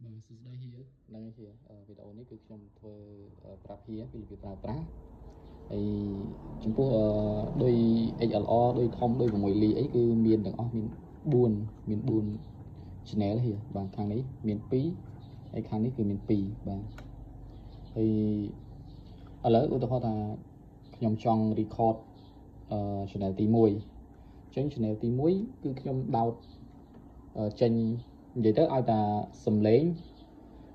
បាទសួស្តីហៀហ្នឹងហើយហៀវីដេអូនេះគឺខ្ញុំធ្វើប្រាប់ហៀពីរបៀបប្រើប្រាស់ហើយចំពោះដោយ XLR ដោយធំដោយ6លីអីគឺមានទាំងអស់មាន4មាន4 channel ហៀបាទខាងនេះមាន2ហើយខាងនេះគឺមាន2បាទហើយឥឡូវឧទាហរណ៍ថាខ្ញុំចង់ record channel ទី1អញ្ចឹង channel ទី1គឺខ្ញុំដោតចេញនិយាយទៅឲ្យតាសំឡេង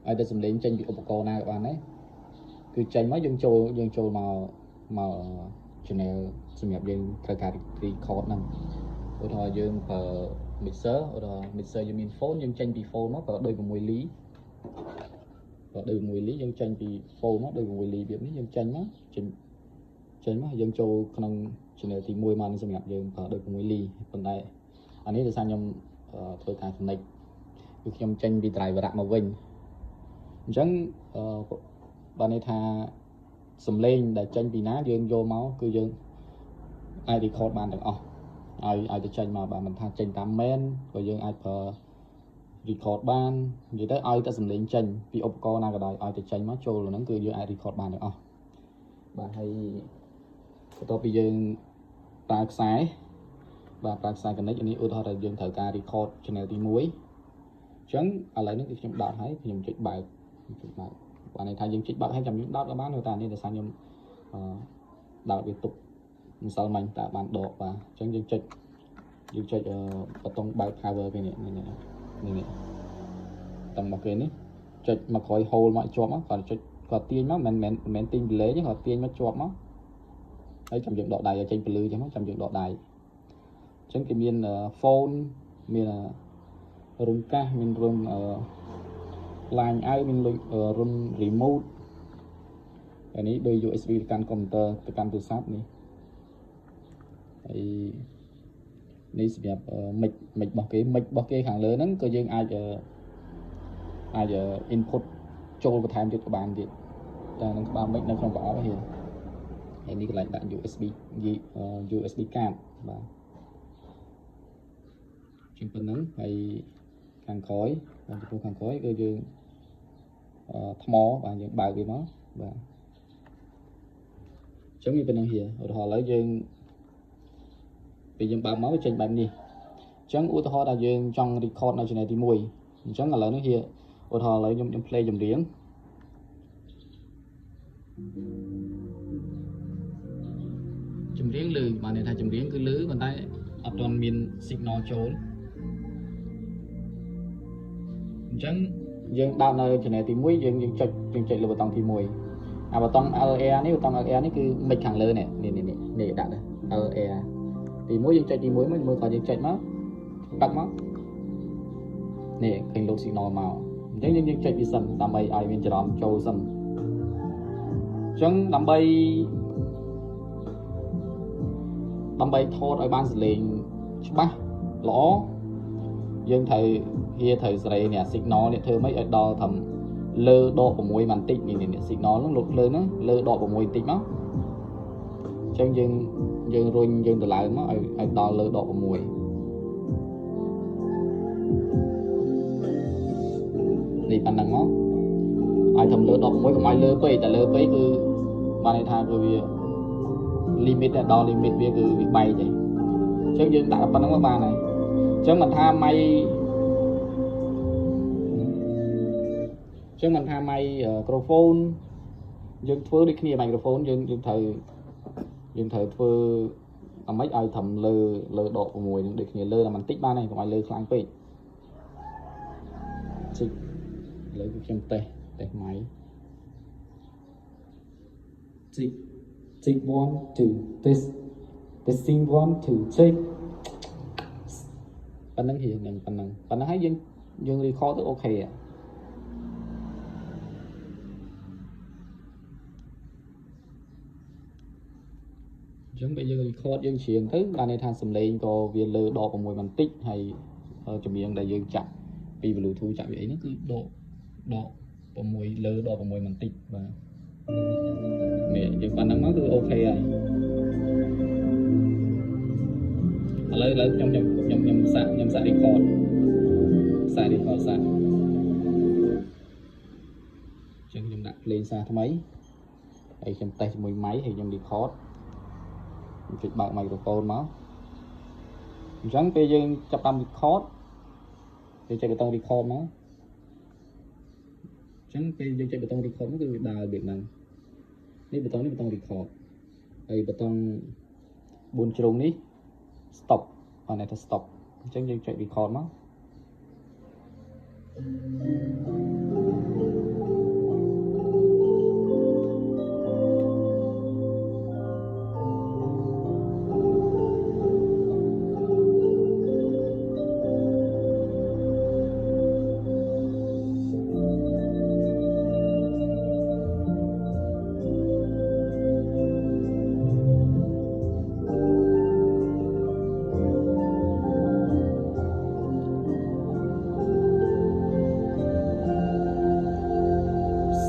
ឲ្យតែសំឡេងចេញពីឧបករណ៍ណាក៏បានដែរគឺចេញមកយើងចូលមក channel សម្រាប់យើងត្រូវការ record ហ្នឹងឧទាហរណ៍យើងប្រើ mixer ឧទាហរណ៍ mixer យើងមាន phone យើងចេញពី phone មកប្រើដូច6លីប្រើដូច6លីយើងចេញពី phone មកដូច6លីរបៀបនេះយើងចេញមកចេញមកយើងចូលក្នុង channel ទី1មកនេះសម្រាប់យើងប្រើដូច6លីប៉ុន្តែអានេះដោយសារខ្ញុំធ្វើការ connect គឺខ្ញុំចេញពី driver មកវិញអញ្ចឹងបើន័យថាសំឡេងដែលចេញពីណាយើងយកមកគឺយើងអាច record បានទាំងអស់ឲ្យទៅចេញមកបាទមិនថាចេញតាម main ក៏យើងអាចប្រើ record បាននិយាយទៅឲ្យតែសំឡេងចេញពីឧបករណ៍ណាក៏ដោយឲ្យតែចេញមកចូលហ្នឹងគឺយើងអាច record បានទាំងអស់បាទហើយបន្ទាប់ពីយើងប្រើខ្សែបាទប្រើខ្សែ connect នេះឧទាហរណ៍ថាយើងត្រូវការ record channel ទី1អញ្ចឹងឥឡូវនេះគឺខ្ញុំដោតហើយខ្ញុំចុចបើកបាទន័យថាយើងចុចបើកហើយចាំយើងដោតក៏បានតែនេះដោយសារខ្ញុំដោតវាទុកម្សិលមិញតើបានដកបាទអញ្ចឹងយើងចុចប៊ូតុងបើក power គេនេះនេះនេះតឹងមកគេនេះចុចមកក្រោយ hold មកជាប់មកគាត់ចុចគាត់ទាញមកមិនមែនទាញប្លេទេគាត់ទាញមកជាប់មកហើយចាំយើងដកដៃឲ្យចេញពលឺចឹងមកចាំយើងដកដៃអញ្ចឹងគេមាន phone មានរុនកាសមានរុន line out មានរុន remote អានេះដូច USB ទៅកាន់កុំព្យូទ័រទៅកាន់ទូរស័ព្ទនេះហើយនេះសម្រាប់ mic mic របស់គេ mic របស់គេខាងលើហ្នឹងក៏យើងអាចអាច input ចូលបន្ថែមទៀតក៏បានទៀតតែនឹងក្បាល mic នៅក្នុងប្រអប់ហ្នឹងហើយនេះកន្លែងដាក់ USB USB card បាទជាងប៉ុណ្ណឹងហើយខាងក្រោយបាទចំពោះខាងក្រោយគឺយើងថ្មបាទយើងបើកវាមកបាទអញ្ចឹងវាប៉ុណ្ណឹងហៀឧទាហរណ៍ឥឡូវយើងពេលយើងបើកមកវាចេញបែបនេះអញ្ចឹងឧទាហរណ៍ថាយើងចង់ record នៅ channel ទី1អញ្ចឹងឥឡូវនេះហៀឧទាហរណ៍ឥឡូវខ្ញុំ play ចម្រៀងលឺបាទន័យថាចម្រៀងគឺលឺប៉ុន្តែអត់ទាន់មាន signal ចូលអញ្ចឹងយើងដោតនៅ channel ទី1យើងចុចលើប៊ូតុងទី1អាប៊ូតុង LR នេះប៊ូតុង LR នេះគឺមិចខាងលើនេះនេះនេះនេះដាក់ទៅ LR ទី1យើងចុចទី1មកមើលគាត់យើងចុចមកបាក់មកនេះឃើញលោត signal មកអញ្ចឹងយើងចុចវាសិនដើម្បីឲ្យមានចរន្តចូលសិនអញ្ចឹងដើម្បីថតឲ្យបានសំឡេងច្បាស់ល្អយើងត្រូវហៀត្រូវសេរីនេះ signal នេះធ្វើម៉េចឲ្យដល់ត្រឹមលើដក6បន្តិចនេះនេះ signal ហ្នឹងលោតលើហ្នឹងលើដក6បន្តិចមកអញ្ចឹងយើងរុញយើងទៅឡើងមកឲ្យដល់លើដក6នេះប៉ុណ្ណឹងមកឲ្យត្រឹមលើដក6កុំឲ្យលើពេកតែលើពេកគឺបានន័យថាគឺវា limit ដល់ limit វាគឺវាបែកទេអញ្ចឹងយើងដាក់ប៉ុណ្ណឹងមកបានហើយអញ្ចឹងមិនថាម៉ៃអញ្ចឹងមិនថាម៉ៃក្រូហ្វូនយើងធ្វើដូចគ្នាមីក្រូហ្វូនយើងត្រូវធ្វើអាម៉េចឲ្យត្រឹមលើដក6នឹងដូចគ្នាលើតែបន្តិចបានហើយកុំឲ្យលើខ្លាំងពេកជីកឥឡូវគឺខ្ញុំតេស្តម៉ៃជីកជីក1 2 test testing 1 2 check ប៉ុណ្ណឹងរៀងនឹងប៉ុណ្ណឹងហើយយើង record ទៅអូខេអញ្ចឹងពេលយើង record យើងច្រៀងទៅបានន័យថាសំឡេងក៏វាលើដក6បន្តិចហើយចម្រៀងដែលយើងចាក់ពី Bluetooth ចាក់ពីអីហ្នឹងគឺដក6លើដក6បន្តិចបាទនេះយើងប៉ុណ្ណឹងមកគឺអូខេហើយឥឡូវខ្ញុំសាក record សាក ភ្លេងសារថ្មីហើយខ្ញុំតេស្តជាមួយម៉ៃហើយខ្ញុំ record ខ្ញុំចុចបើក microphone មកអញ្ចឹងពេលយើងចាប់តាម record យើងចុចប៊ូតុង record មកអញ្ចឹងពេលយើងចុចប៊ូតុង record មកគឺវាដើររបៀបហ្នឹងនេះប៊ូតុងនេះប៊ូតុង record ហើយប៊ូតុង4ជ្រុងនេះ stop បានន័យថា stop អញ្ចឹងយើងចុច record មក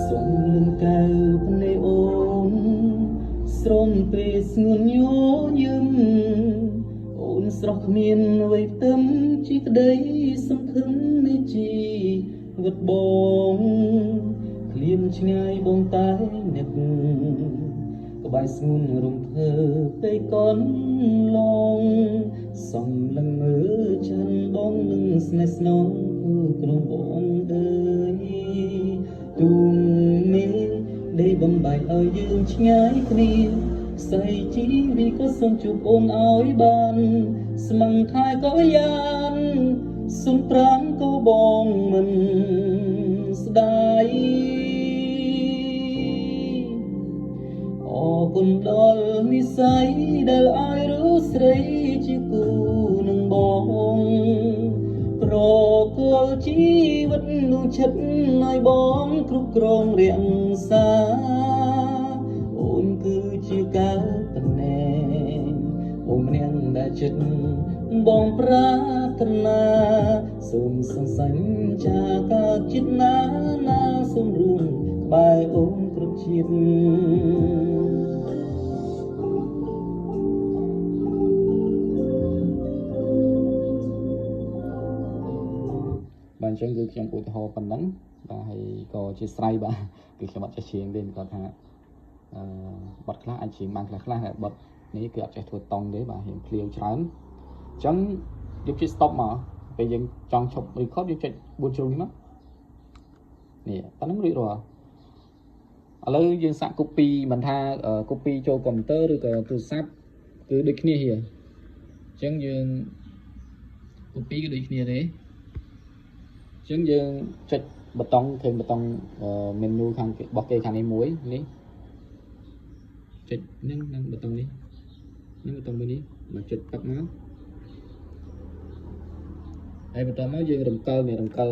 សុំនឹងកៅភ្នែកអូនស្រមពេលស្ងួនញញឹមអូនស្រស់គ្មានអ្វីផ្ទឹមជាក្តីសង្ឃឹមនៃជីវិតបងឃ្លានឆ្ងាយបងតែនឹកក្បែរស្ងួនរំភើពេលកន្លងសំលឹងមើលច័ន្ទបងនឹងស្នេហ៍ស្នងគូក្រុងបងអើយទូងមេដេបំបែកឲ្យយើងឆ្ងាយគ្នាស្រីជីវិតក៏សូមជួបអូនឲ្យបានស្មឹងថែក៏យ៉ានសុំប្រាំក៏បងមិនស្ដាយអរគុណដល់និស័យដែលឲ្យរូស្រីជាគូនឹងបងប្រគល់ជីវិតនោះចិត្តឲ្យបងគ្រប់គ្រងរក្សាអូនគឺជាកៅតំណែងអូនម្នាក់ដែលចិត្តបងប្រាថ្នាសូមសង្សញ្ចាកាជាតិណាណាសូមរួមក្បែរអូនគ្រប់ជាតិបាទអញ្ចឹងគឺខ្ញុំឧទាហរណ៍ប៉ុណ្ណឹងបាទហើយក៏ជាស្រ័យបាទគឺខ្ញុំអត់ចេះច្រៀងទេគាត់ថាអឺបទខ្លះអាចច្រៀងបានខ្លះខ្លះតែបទនេះគឺអត់ចេះធ្វើតង់ទេបាទរៀងភ្លាវច្រើនអញ្ចឹងយើងចុច stop មកពេលយើងចង់ឈប់ record យើងចុច4ជ្រុងនេះមកនេះប៉ុណ្ណឹងរួចរាល់ឥឡូវយើងសាក copy មិនថា copy ចូលកុំព្យូទ័រឬក៏ទូរស័ព្ទគឺដូចគ្នាហៀអញ្ចឹងយើង copy គឺដូចគ្នាទេអញ្ចឹងយើងចុចប៊ូតុងឃើញប៊ូតុង menu ខាងរបស់គេខាងនេះមួយនេះចុចនឹងនឹងប៊ូតុងនេះនឹងប៊ូតុងមួយនេះមកចុចប៉ាប់មកហើយបន្តមកយើងរំកិលនេះរំកិល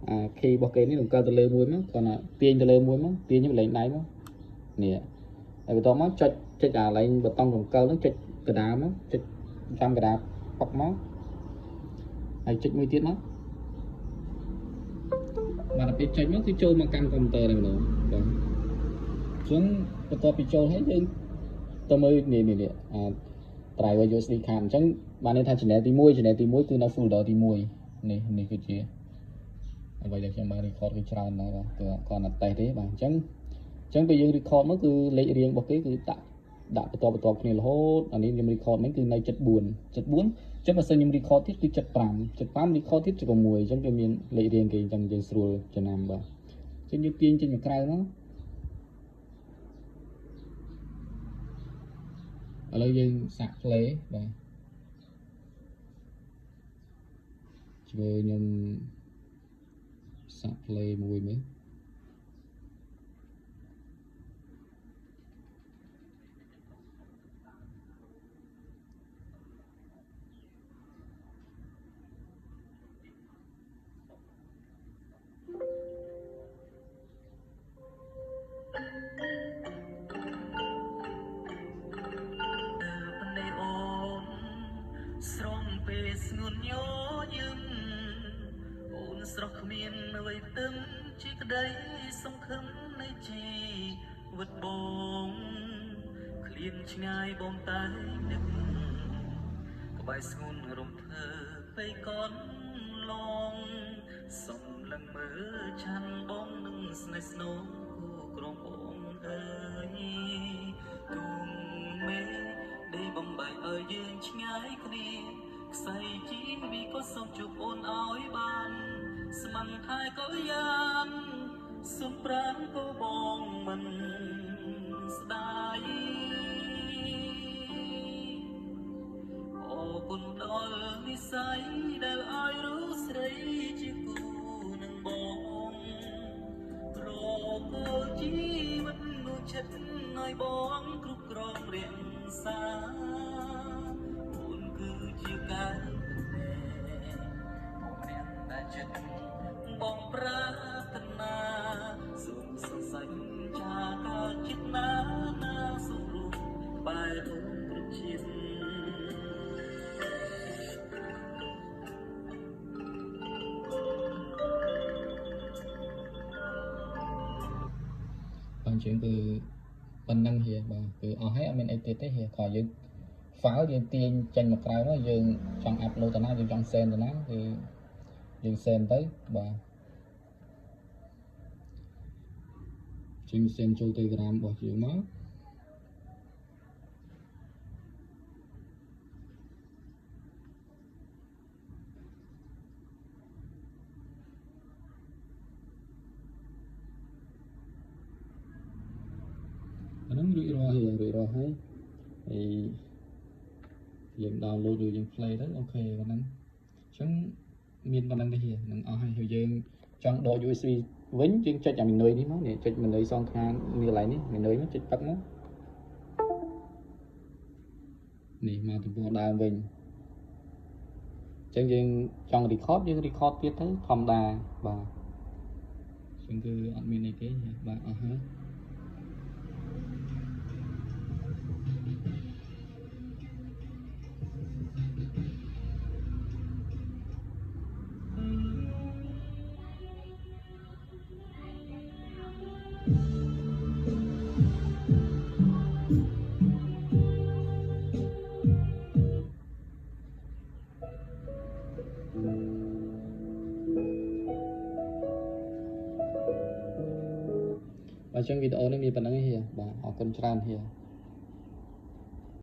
អា key របស់គេនេះរំកិលទៅលើមួយមកគ្រាន់តែទាញទៅលើមួយមកទាញទៅលេងដៃមកនេះហើយបន្តមកចុចចុចអាឡែងប៊ូតុងរំកិលហ្នឹងចុចកដាមកចុចចាំកដាប៉ុកមកហើយចុចមួយទៀតមកបាទដល់ពេលចុចមកគឺចូលមកកាន់កុំព្យូទ័រតែម្ដងបាទអញ្ចឹងបន្ទាប់ពីចូលហើយយើងទៅមើលនេះនេះនេះអា driver USB card អញ្ចឹងបានន័យថា channel ទី1 channel ទី1គឺនៅ folder ទី1នេះនេះគឺជាអ្វីដែលខ្ញុំបាន record គឺច្រើនដែរបាទគឺគាត់តែតេស្តទេបាទអញ្ចឹងពេលយើង record មកគឺលេខរៀងរបស់គេគឺដាក់ដាក់បន្តបន្តគ្នារហូតអានេះខ្ញុំ record មិញគឺនៅ74 74អញ្ចឹងបើសិនខ្ញុំ record ទៀតគឺ75 75 record ទៀត6អញ្ចឹងវាមានលេខរៀងគេអញ្ចឹងយើងស្រួលចំណាំបាទអញ្ចឹងយើងទាញចេញមកក្រៅមកឥឡូវយើងសាក play បាទជួយខ្ញុំសាក play មួយមើលស្រមពេលស្ងួនញញឹមអូនស្រស់គ្មានអ្វីផ្ទឹមជាក្តីសង្ឃឹមនៃជីវិតបងឃ្លានឆ្ងាយបងតែនឹកក្បែរស្ងួនរំភើពេលកន្លងសំលឹងមើលឆាន់បងនឹង ស្នេហ៍ស្នងគូក្រងបងអើយ ទូងមេដេបំបែកឲ្យយើងឆ្ងាយគ្នា ខ្សែជីវិតក៏សូមជួបអូនឲ្យបាន ស្មានថែក៏យ៉ាងសុំប្រានក៏បងមិនស្ដាយ អរគុណដល់និស័យដែលឲ្យរូស្រីជាគូនឹងបង រកលជីវិតនោះចិត្តឲ្យបងគ្រប់គ្រងរក្សា អូនគឺជាកែវភ្នែកម្នាក់ដែលចិត្តបងប្រាថ្នា សូមសរសញ្ចាកាលចិត្តណាណា សូមរួមក្បែរអូនគ្រប់ជាតិ។ បាទ អញ្ចឹងគឺប៉ុណ្ណឹងហៀ បាទ គឺអស់ហើយ អត់មានអីទៀតទេហៀ។ គ្រាន់យើង file យើងទាញចេញមកក្រៅមក យើងចង់ upload ទៅណា យើងចង់ send ទៅណា គឺយើង send ទៅ បាទ ជាង send ចូល Telegram របស់យើងមក អាហ្នឹងរួចរាល់ហើយ រួចរាល់ហើយ ហើយយើង download ឬយើង play ទៅ អូខេ ប៉ុណ្ណឹង។ អញ្ចឹងមានប៉ុណ្ណឹងទេ នឹងអស់ហើយ។ ហើយយើងចង់ដក USB វិញ យើងចុចអា menu នេះមក នេះចុច menu សងខាងនេះ កន្លែងនេះ menu មកចុចប៉ឹកមក នេះមកទំព័រដើមវិញ។ អញ្ចឹងយើងចង់ record យើង record ទៀតទៅធម្មតា បាទ អញ្ចឹងគឺអត់មានអីទេ បាទ អស់ហើយ។ បាទ អញ្ចឹងវីដេអូនេះមានប៉ុណ្្នឹងឯងហៀ បាទ អរគុណច្រើនហៀ។